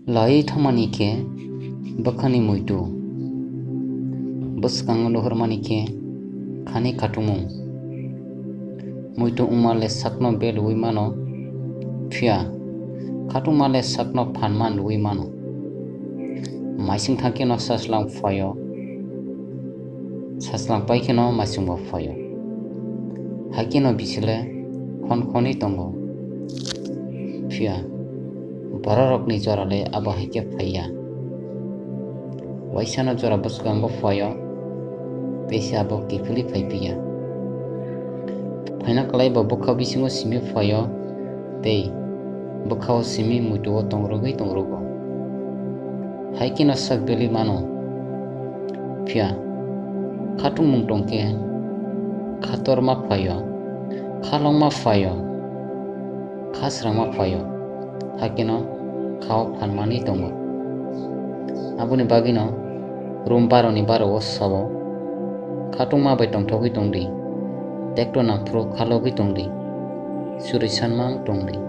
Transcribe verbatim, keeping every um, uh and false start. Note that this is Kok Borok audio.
Laiwi thangmani khe bwkhani muitu, bwskango luhurmani khe khani khatungmung. Muitu wngma le sakno beluwi mano, phiya khatungma le sakno phan man rwui mano. Maising thang kheno sachwlang phaio, sachwlang pai kheno maisingbo phaio. Hai kheno bisi le khon khonwi tongo, phiya bororokni jora le abo hai khe phaiya. Waisano jora bwskango phaio, tei se abo kiphilwi phai phiya. Phaina kwlai bo bwkha bisingo simi phaio, tei bwkhao simi muitu-o tongrogwi tongrugo. Hai kheno sak belwi mano, phiya khatungmung tong khe khatorma phaio, khalongma phaio, khasrangma phaio, hai kheno khao phanmani tongo. Aboni bagwino room baroni barao sao, khatungma bai tongthogwi tongdi, tekto nangphuru khalogwi tongdi, chwrwi sanma wng tongdi.